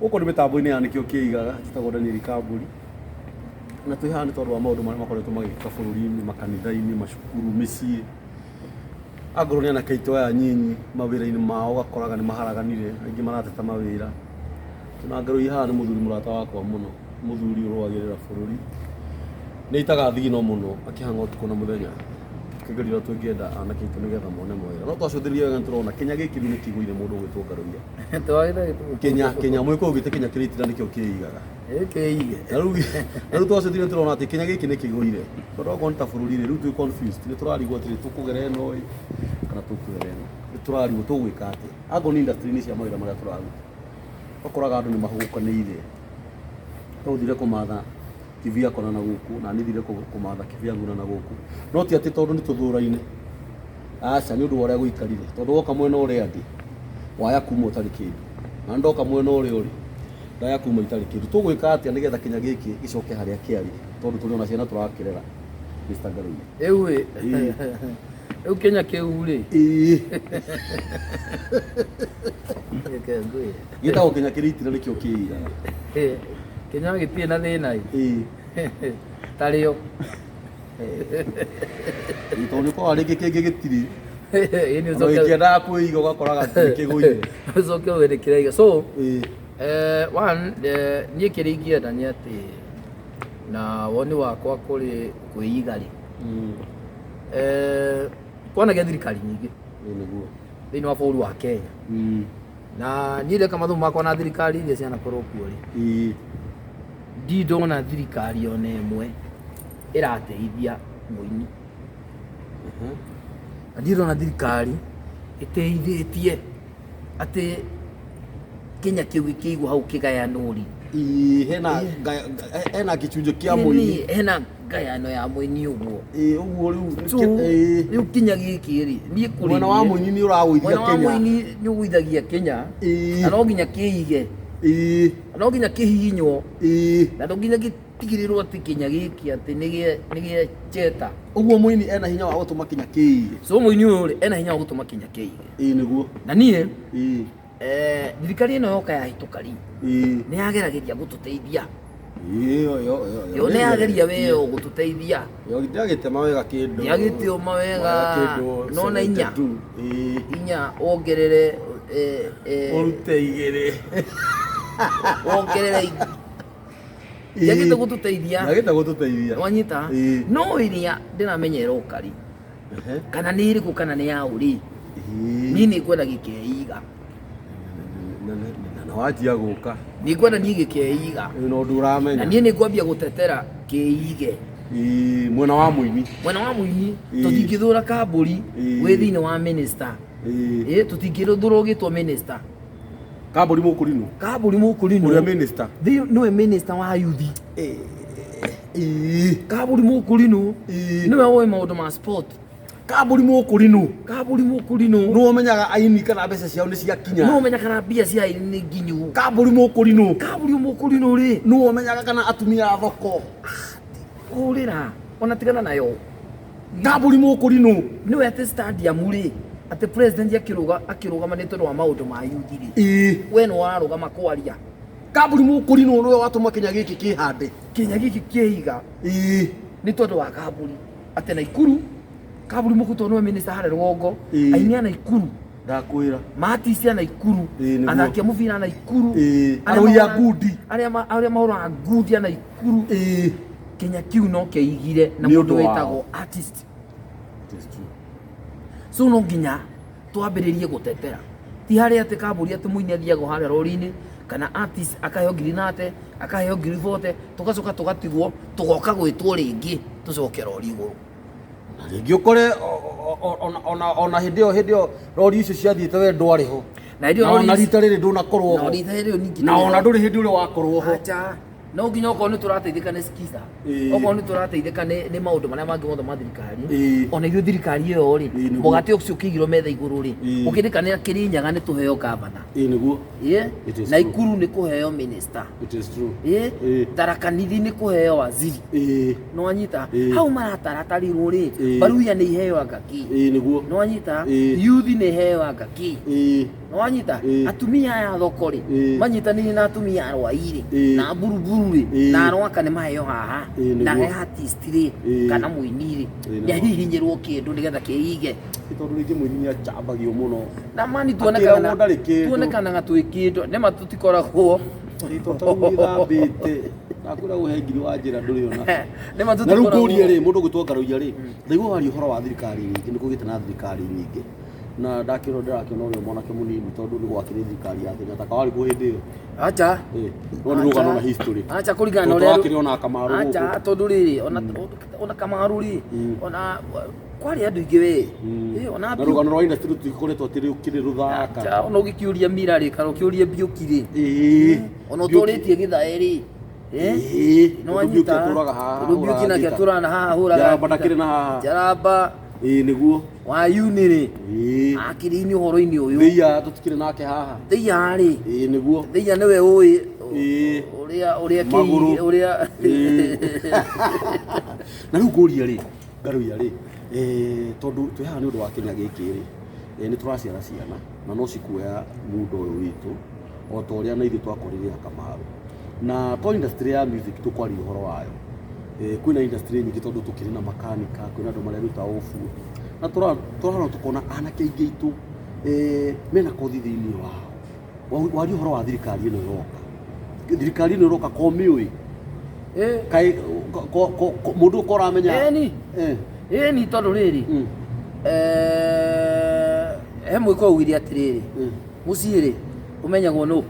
Gũkũ nĩ mĩtambo-inĩ ya nĩkĩo kĩigaga, njĩtagwo Daniel Kambũri. Na twĩ haha nĩ tondũ wa maũndũ marĩa makoretwo magĩkĩka bũrũri-inĩ, makanitha-inĩ, macukuru, mĩciĩ. Angorwo nĩ anake aitũ aya anyinyi mawĩra-inĩ mao ũgakoraga nĩ maharaganire, aingĩ marateta mawĩra. Na ngarũi haha nĩ mũthuri mũrata wakwa mũno, mũthuri ũrũagĩrĩra bũrũri. Nĩ aitaga thigino mũno akĩhang'a ũtukũ na mũthenya. Tũkĩgeria ũrĩa tũngĩenda anake aitũ nĩgetha mone mawĩra. No twacũthĩrĩria wega nĩ tũrona Kenya gĩkĩ rĩu nĩ kĩgũire mũndũ ũgwĩtwo Ngarũiya. Kenya Kenya mwĩkũyũ gĩtĩ Kenya kĩrĩtira nĩkĩo kĩigaga. Ĩkĩige. Na rĩu twacũthĩrĩria tũrona atĩ Kenya gĩkĩ nĩ kĩgũire. Tondũ okorwo nĩ ta bũrũri rĩ, rĩu twĩ confused, nĩ tũrarigwo atĩrĩ tũkũgera ĩno ĩ kana tũkũgera ĩno. Nĩ tũrarigwo tũgwĩka atĩa. Angorwo nĩ industry-inĩ cia mawĩra marĩa tũraruta, ũgakoraga andũ nĩ mahũgũkanĩire. Tũthire kũmatha kibiakona na gũkũ na niĩ thire kũmatha kibiang'una na gũkũ. No ti atĩ tondũ nĩ tũthũraine, aca, nĩ ũndũ wa ũrĩa gũikarire. Tondũ woka mwena ũrĩa ndĩ, waya kuma ũtarĩ kĩndũ, na ndoka mwena ũrĩa ũrĩ, ndaya kuma itarĩ kĩndũ. Tũgwĩka atĩa nĩgetha Kenya gĩkĩ gĩcoke harĩa kĩarĩ, tondũ tũrĩ ona ciana tũrakĩrera, Mr. Ngarũiya? Rĩu ĩ, rĩu Kenya kĩu rĩ, reke ngwĩre. Gĩtagwo Kenya kĩrĩitira nĩkĩo kĩigaga. Kenya gĩtirĩ na thĩna ĩ. Tarĩo. Ĩĩ, tondũ nĩ ũkoraga rĩngĩ kĩngĩ gĩtirĩ. Ĩĩ nĩ Ona ũcoke gĩkĩendaga kwĩiga ũgakoraga nĩ kĩgũire. Ũcoke uge nĩ kĩraiga. So, one, niĩ kĩrĩa ingĩenda nĩ atĩ na woni wakwa kũrĩ kwĩiga rĩ, kwanagĩa thirikari nyingĩ Ĩĩ nĩguo. thĩinĩ wa bũrũri wa Kenya. Na niĩ ndeka mathomo makwa na thirikari iria cianakorwo kuo rĩ, ndirĩ ndona thirikari ona ĩmwe ĩrateithia mũini. Na ndirĩ ndona thirikari ĩteithĩtie atĩ Kenya kĩu gĩkĩigwo hau kĩgayanwo rĩ. Ĩĩ, hena gĩcunjĩ kĩa mũini. Ĩni, hena ngayano ya mũini ũguo. Ĩĩ, ũguo rĩu So, rĩu kinya gĩkĩ rĩ, niĩ kũrĩ Mwena wa niĩ, mũini nĩ ũragũithia mwena wa Kenya. mũini nĩ ũgũithagia Kenya. Na no nginya kĩige. Na no nginya kĩhihinywo. Na no nginya gĩtigĩrĩrwo atĩ Kenya gĩkĩ atĩ nĩ gĩa cheta. Ũguo mũini ena hinya wa gũtũma Kenya kĩige. So mũini ũyũ rĩ, ena hinya wa gũtũma Kenya kĩige. Ĩĩ nĩguo. Na niĩ, thirikari ĩno yoka yahĩtũka rĩ, nĩ yageragĩria gũtũteithia. Ĩĩ, yo yo yo. Yo nĩ yageria weo gũtũteithia. Yo ndĩagĩtema wega kĩndũ. Ndĩagĩtema wega, Kĩndũ no na inya. 72. Ĩĩ. Inya wongerere Ũrute igĩrĩ. Wongerere ndĩagĩte gũtũteithia. Ndĩagĩte gũtũteithia. Wanyita? Ĩĩ. No ĩrĩa ndĩramenya ĩroka rĩ, kana nĩ ĩrĩkũ kana nĩ yaũ rĩ, niĩ nĩ ngwenda gĩkeiga. Na wanjia gũka. Nĩ ngwenda niĩ gĩkeiga. Ĩĩ, na ũndũ ũramenya. Na niĩ nĩ ngwambia gũtetera kĩige. Ĩĩ, mwena wa mũini. Mwena wa mũini, tũtingĩthũra Kambũri wĩ thĩinĩ wa minister. Ĩĩ, tũtingĩthũra ũgĩtwo minister. Kambũri Mũkũrinũ. Kambũri Mũkũrinũ. Ũrĩa minister. Nĩwe minister wa youth. Kambũri Mũkũrinũ. Nĩwe ũĩ maũndũ ma sport. Kambũri Mũkũrinũ. Kambũri Mũkũrinũ. Nĩwe ũmenyaga aini kana mbeca ciao nĩ ciakinya. Nĩwe ũmenyaga kana mbia cia aini nĩ nginyu. Kambũri Mũkũrinũ. Kambũri Mũkũrinũ rĩ. Nĩwe ũmenyaga kana atumia a thoko. Hũrĩra ona tigana nayo. Kambũri Mũkũrinũ. Nĩwe atĩ stadium rĩ, atĩ president akĩrũga akĩrũgama nĩ tondũ wa maũndũ ma youth rĩ. We nĩ warũgama kwaria. Kambũri Mũkũrinũ nĩwe watũma Kenya gĩkĩ kĩhande. Kenya gĩkĩ kĩiga. Nĩ tondũ wa Kambũri. Atĩ Naikuru, Kambũri Mũkũrinũ nĩwe minister harĩa rũgongo, aini a Naikuru. Ndakwĩra. Maartist a Naikuru, Ĩĩ, nĩguo. athaki a mũbira a Naikuru, Arũi a ngundi. Arĩa mahũraga ngundi a Naikuru. Kenya kĩu no kĩigire na Nĩ mũndũ ũndũ wao. wĩtagwo artist. It is true. So no nginya twambĩrĩrie gũtetera. Ti harĩa atĩ Kambũri atĩ mũini athiaga o harĩa rori-inĩ kana artist akaheo ngiri nate, akaheo ngiri bote, tũgacoka tũgatigwo, tũgoka gwĩtwo rĩngĩ tũcoke rori igũrũ. Na rĩngĩ ũkore ona hĩndĩ ĩyo rori icio ciathiĩte we ndwarĩ ho. Na hĩndĩ ĩyo Na rori ona ici- rita rĩrĩ ndũnakorwo Na ho. rita rĩrĩ ningĩ Na ndũrĩ ona ho. ndũrĩ hĩndĩ ũrĩa wakorwo ho. Acha. No nginya okorwo nĩ tũrateithĩka nĩ skiza, okorwo nĩ tũrateithĩka nĩ maũndũ marĩa mangĩ mothe ma thirikari, ona ithuĩ thirikari ĩyo rĩ, Ĩĩ, nĩguo. mũgate ũcio ũkĩigirwo metha igũrũ rĩ, ũkĩrĩkanĩra Kĩrĩnyaga nĩ tũheo gavana. Ĩĩ nĩguo. It is true. Naikuru nĩ kũheo minister. It is true. Tharaka Nithi nĩ kũheo waziri. Nĩwanyita? Hau marataratarirwo rĩ, Baruya nĩ iheo anga kĩ. Ĩĩ nĩguo. Nĩwanyita? Youth nĩ iheo anga kĩ. Nĩwanyita? Ĩĩ. Atumia aya a thoko rĩ, Ĩĩ. manyitanĩire na atumia a Rwai rĩ, Ĩĩ. na a Buruburu rĩ, Ĩĩ. na a Rwaka nĩ maheo haha. Ĩĩ, nĩguo. Na he artist rĩ, Ĩĩ. kana mũini rĩ, Ĩĩ, nĩguo. nĩahihinyĩrwo kĩndũ nĩgetha kĩige. Tondũ rĩngĩ mũini nĩ acambagio mũno. Na mani Akĩragwo ndarĩ kĩndũ. tuonekanaga twĩ kĩndũ, nĩma tũtikoragwo. Tondũ gĩthambĩte. Ndakwĩra ũhe ngiri wa njĩra ndũrĩ ona. Nĩma Na rĩu ngũrie tũtikoragwo. rĩ, mũndũ ũgwĩtwo Ngaruiya rĩ, ndaigua waria ũhoro wa thirikari nyingĩ, nĩ kũgĩte na thirikari nyingĩ. Na ndakĩona ndĩrakĩona ũrĩa mwanake mũnini tondũ nĩ gwakĩrĩ thirikari ya Kenyatta kawarĩ kuo hĩndĩ ĩyo. Acha. Ĩ, no nĩ rũgano na history. Acha kũringana na Tondũ ũrĩa wakĩrĩ ona Kamaru gũkũ. Acha tondũ rĩrĩ ona Kamaru rĩ, ona kwarĩ andũ aingĩ we. Ĩ, ona Na Mbiuki. rũgano rwa industry rũtikoretwo atĩ rũkĩrĩ rũthaka. Acha, ona ũgĩkĩũria Mira rĩ, kana ũkĩũrie Mbiuki rĩ. Ĩĩ. Ona ũtũrĩtie Gĩthae rĩ. Ĩĩ. Nĩ Tondũ Mbiuki wanyita. atũraga haha, Tondũ Mbiuki ahũraga nake ngita. atũraga na haha ahũraga Njaramba ngita. ndakĩrĩ na haha. Njaramba Ĩĩ nĩguo. wa Yuni rĩ. Ĩĩ. Akĩrĩ-inĩ ũhoro-inĩ ũyũ. Thĩia tũtikĩrĩ nake haha. Thĩia rĩ. Ĩĩ nĩguo. Thĩia nĩwe ũĩ Ĩĩ. ũrĩa ũrĩa Magũrũ. ũrĩa Ĩĩ. Na rĩu ngũrie rĩ, Ngaruiya rĩ, tondũ twĩ haha nĩ ũndũ wa Kenya gĩkĩ rĩ, nĩ tũraciara ciana na no cikuoya muda ũyũ witũ o ta ũrĩa na ithuĩ twakorire Kamaru. Na to industry ya music tũkwaria ũhoro wayo. Kwĩna industry nyingĩ tondũ tũkĩrĩ na makanika, kwĩna andũ mareruta ũbundi. Na tũrarora tũkona anake aingĩ aitũ mena kothi thĩinĩ wao. Waria ũhoro wa thirikari ĩno ĩroka. Thirikari ĩno ĩroka ko mĩũĩ? Kaĩ mũndũ ũko ũramenya? Ĩni. Ĩni tondũ rĩrĩ, he mwĩko augire atĩrĩrĩ, mũciĩ rĩ, ũmenyagwo nũ?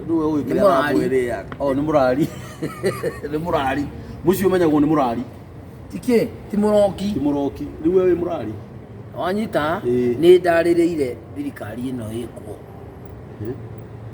Nĩwe ũĩ Nĩ kĩrĩa mũrari. arakwĩrĩa. Oh, nĩ mũrari. Nĩ mũrari. Mũciĩ ũmenyagwo nĩ mũrari. Ti kĩ? Ti mũroki. Ti mũroki. Rĩu we wĩ mũrari? Wanyita, Ĩĩ. nĩ ndarĩrĩire thirikari ĩno ĩkuo.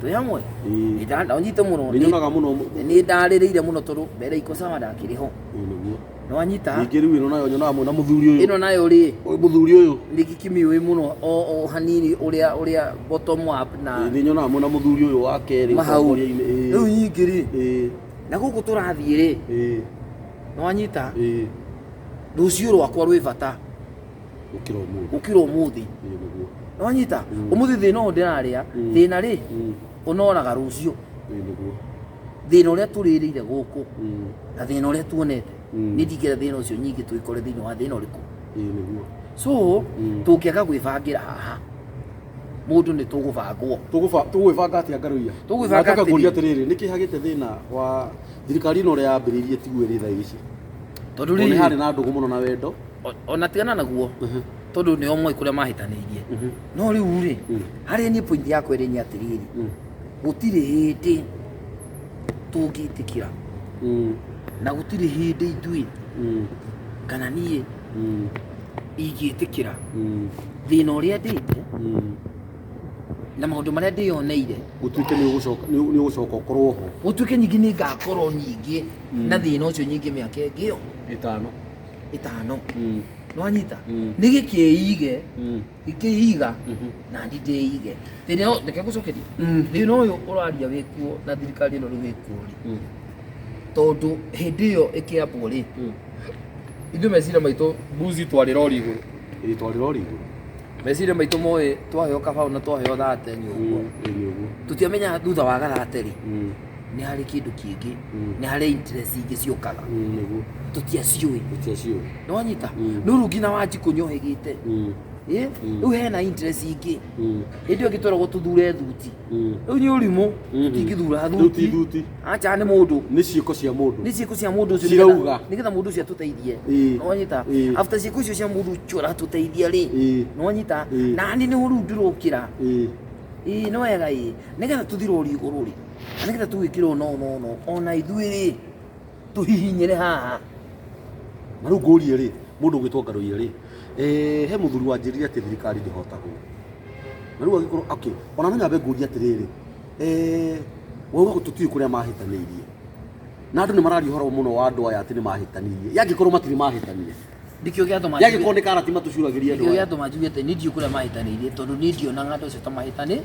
Twĩ hamwe? Ĩĩ. Nĩ mũno. Nĩ nyonaga mũno. Nĩ ndarĩrĩire mũno tondũ mbere iko sawa ndakĩrĩ ho. Ĩĩ nĩguo. Nĩ wanyita? Ningĩ rĩu ĩno nayo nyonaga mwĩna mũthuri ũyũ. Ĩno nayo rĩ, Ũyũ mũthuri ũyũ. nĩ gĩkĩmĩũĩ mũno o hanini ũrĩa ũrĩa bottom up na Ĩĩ, nĩ nyonaga mwĩna mũthuri ũyũ wa kerĩ mahau. ũtongoria-inĩ. Rĩu nyingĩ rĩ, Ĩĩ. na gũkũ tũrathiĩ rĩ, Ĩĩ. nĩ wanyita? Ĩĩ. Rũciũ rwakwa rwĩ bata Gũkĩra ũmũthĩ. gũkĩra ũmũthĩ. Ĩĩ nĩguo. Nĩ wanyita? Ũmũthĩ thĩna ũyũ ndĩrarĩa, thĩna rĩ, ũnoraga rũciũ. Ĩĩ nĩguo. Thĩna ũrĩa tũrĩrĩire gũkũ na thĩna ũrĩa tuonete, nĩ ndingĩenda thĩna ũcio nyingĩ twĩkore thĩinĩ wa thĩna ũrĩkũ. Ĩĩ nĩguo. So, tũngĩaga gwĩbangĩra haha, mũndũ nĩ tũgũbangwo. Tũgwĩbanga atĩa Ngaruiya? Tũgwĩbanga Nataka kũria atĩrĩrĩ. atĩrĩrĩ, nĩkĩ hagĩte thĩna wa thirikari ĩno ũrĩa yambĩrĩirie tiguo ĩrĩ thaa ici? Tondũ Tondũ nĩ rĩrĩ, harĩ na ndũgũ mũno na wendo. Ona tigana naguo, tondũ nĩo moĩ kũrĩa mahĩtanĩirie. No rĩu rĩ, harĩa niĩ point yakwa ĩrĩ nĩ atĩrĩrĩ, gũtirĩ hĩndĩ tũngĩtĩkĩra na gũtirĩ hĩndĩ ithuĩ kana niĩ ingĩtĩkĩra thĩna ũrĩa ndĩte na maũndũ marĩa ndĩyoneire Gũtuĩke nĩ ũgũcoka ũkorwo ho. Gũtuĩke nyingĩ nĩ ngakorwo nyingĩ na thĩna ũcio nyingĩ mĩaka ĩngĩ ĩyo ĩtano. Ĩtano. Nĩ wanyita? Nĩ gĩkĩige gĩkĩiga na ndi ndĩige thĩna ũyũ. Reke ngũcokerie thĩna ũyũ ũraria wĩkuo na thirikari ĩno rĩu ĩkuo rĩ, tondũ hĩndĩ ĩyo ĩkĩambwo rĩ, ithuĩ meciria maitũ mbuzi twarĩ rori igũrũ. Ĩĩ, twarĩ rori igũrũ. Meciria maitũ moĩ twaheo kabaũ na twaheo thate nĩ ũguo. Ĩĩ nĩ ũguo. Tũtiamenyaga thutha wa gathate rĩ, nĩ harĩ kĩndũ kĩngĩ, nĩ harĩ interest ingĩ ciũkaga. Nĩguo. Tũtiaciũĩ. Tũtiaciũĩ. Nĩ wanyita? No rĩu nginya Wanjikũ nĩohĩgĩte. Ĩ, rĩu hena interest ingĩ. Hĩndĩ ĩyo ĩngĩ tũthure thuti. Rĩu nĩ ũrimũ, tũtingĩthura Rĩu ti thuti. thuti. Acha nĩ mũndũ. Nĩ ciĩko cia mũndũ. Nĩ ciĩko cia mũndũ ũcio Cirauga. nĩgetha mũndũ ũcio atũteithie. Ĩĩ. Nĩ wanyita? Ĩĩ. After ciĩko icio cia mũndũ ũcio aratũteithia rĩ, Ĩĩ. nĩ wanyita? Ĩĩ. Nani nĩ rĩu ndĩrokĩra. Ĩĩ. Ĩĩ nĩ wega ĩĩ. Nĩgetha tũthiĩ rori igũrũ rĩ, na nĩgetha tũgĩkĩrwo no no no, ona ithuĩ rĩ, tũhihinyĩre haha. Na rĩu ngũrie rĩ, mũndũ ũgwĩtwo Ngaruiya rĩ, he mũthuri wanjĩrire atĩ thirikari ndĩhotagwo. Na rĩu angĩkorwo, okay, ona no nyambe ngũrie atĩrĩrĩ, wauga tũtiũĩ kũrĩa mahĩtanĩirie. Na andũ nĩ mararia ũhoro mũno wa andũ aya atĩ nĩ mahĩtanirie. Yangĩkorwo matirĩ mahĩtania. Nĩkĩo gĩatũma Yangĩkorwo nĩ karati matũcuragĩria andũ nĩkĩo aya. gĩatũma njuge atĩ niĩ ndiũĩ kũrĩa mahĩtanĩirie tondũ niĩ ndionaga andũ acio ta mahĩtani.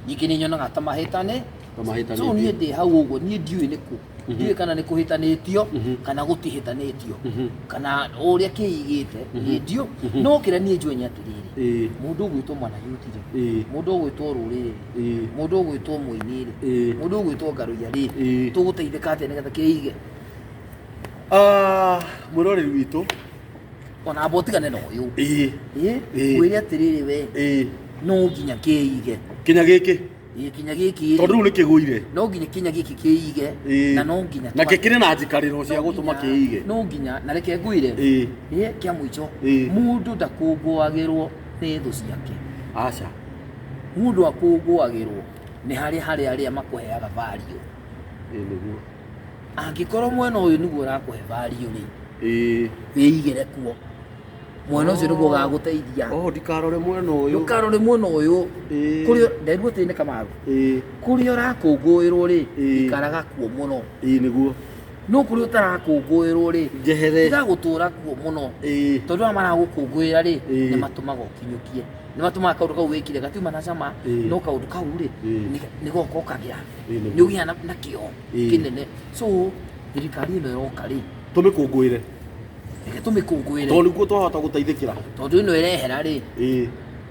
Ningĩ nĩ nyonaga ta mahĩtani. Ta mahĩtanĩtie. So niĩ ndĩ hau ũguo, niĩ ndiũĩ nĩkũ. Ndiũĩ kana nĩ kũhĩtanĩtio kana gũtihĩtanĩtio kana ũrĩa kĩigĩte niĩ ndiũ, no kĩrĩa niĩ njũĩ nĩ atĩrĩrĩ, mũndũ ũgwĩtwo mwanayuthi rĩ, mũndũ ũgwĩtwo rũrĩrĩ rĩ, mũndũ ũgwĩtwo mũini rĩ, mũndũ ũgwĩtwo ngaruiya rĩ, tũgũteithĩka atĩa nĩgetha kĩige? Ah, mwĩroreri witũ. Ona amba ũtigane na ũyũ. Ĩĩ. Ngwĩre atĩrĩrĩ we, no nginya kĩige. Kinya gĩkĩ. Ĩĩ, kinya gĩkĩ. Tondũ rĩu nĩ kĩgũire. No nginya kinya gĩkĩ kĩige. Na no nginya Na kĩkĩrĩ na njikarĩro cia gũtũma kĩige. No nginya, na reke ngwĩre, ĩĩ, kĩa mũico, mũndũ ndakũngũagĩrwo nĩ thũ ciake. Aca. Mũndũ akũngũagĩrwo nĩ harĩ harĩ arĩa makũheaga value. Ĩĩ nĩguo. Angĩkorwo mwena ũyũ nĩguo ũrakũhe value rĩ, wĩigĩre kuo. Mwena ũcio nĩguo ũgagũteithia. Oh, ndikarore mwena ũyũ. Ndũkarore mwena ũyũ. Kũrĩa nderirwo atĩ nĩ Kamaru. Kũrĩa ũrakũngũĩrwo rĩ, ikaraga kuo mũno. Ĩĩ nĩguo. No kũrĩa ũtarakũngũĩrwo rĩ, njehere. Tiga gũtũra kuo mũno. Tondũ aya maragũkũngũĩra rĩ, nĩ matũmaga ũkinyũkie. Nĩ matũmaga kaũndũ kau wĩkire gatiuma na cama, no kaũndũ kau rĩ, nĩ goka ũkagĩa. Nĩ ũgĩa na kĩo kĩnene. So thirikari ĩno ĩroka rĩ, Tũmĩkũngũĩre. Reke tũmĩkũngũĩre. Tondũ nĩguo twahota gũteithĩkĩra. Tondũ ĩno ĩrehera rĩ,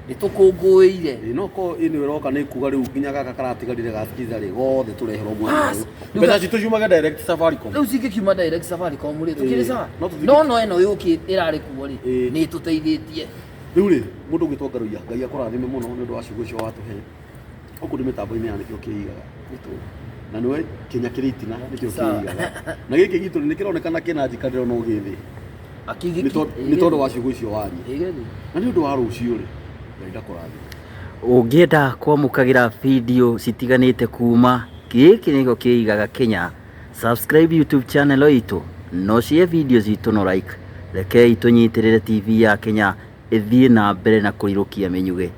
nĩ tũkũngũĩire. Ĩĩ, no ko ĩno ĩroka nĩ kuga rĩu nginya gaka karatigarire ga Skiza rĩ, gothe tũreherwo mwena Bas, ũyũ. rĩu Mbeca citũ ciumage direct Safaricom. Rĩu cingĩkiuma direct Safaricom rĩ, tũkĩrĩ sawa. No tũthiĩ- No no ĩno yũkĩte ĩrarĩ kuo rĩ, nĩ ĩtũteithĩtie. Rĩu rĩ, mũndũ ũgwĩtwo Ngaruiya, Ngai akũrathime mũno nĩ ũndũ wa ciugo icio watũhe. Gũkũ nĩ mĩtambo-inĩ ya nĩkĩo kĩigaga. Na nĩwe kĩnya kĩrĩ itina nĩkĩo kĩigaga. Na gĩkĩ gitũ nĩ kĩronekana kĩna njikarĩro no gĩthĩ. Nĩ tondũ wa ciugo icio waria. Na nĩ ũndũ wa rũciũ rĩ, Ngai ndakũrathime. Ũngĩenda kwamũkagĩra video citiganĩte kuma gĩkĩ nĩkĩo kĩigaga Kenya, subscribe YouTube channel itũ, no share video citũ no like. Rekei tũnyitĩrĩre TV ya Kenya ĩthiĩ na mbere na kũrirũkia mĩnyugĩ.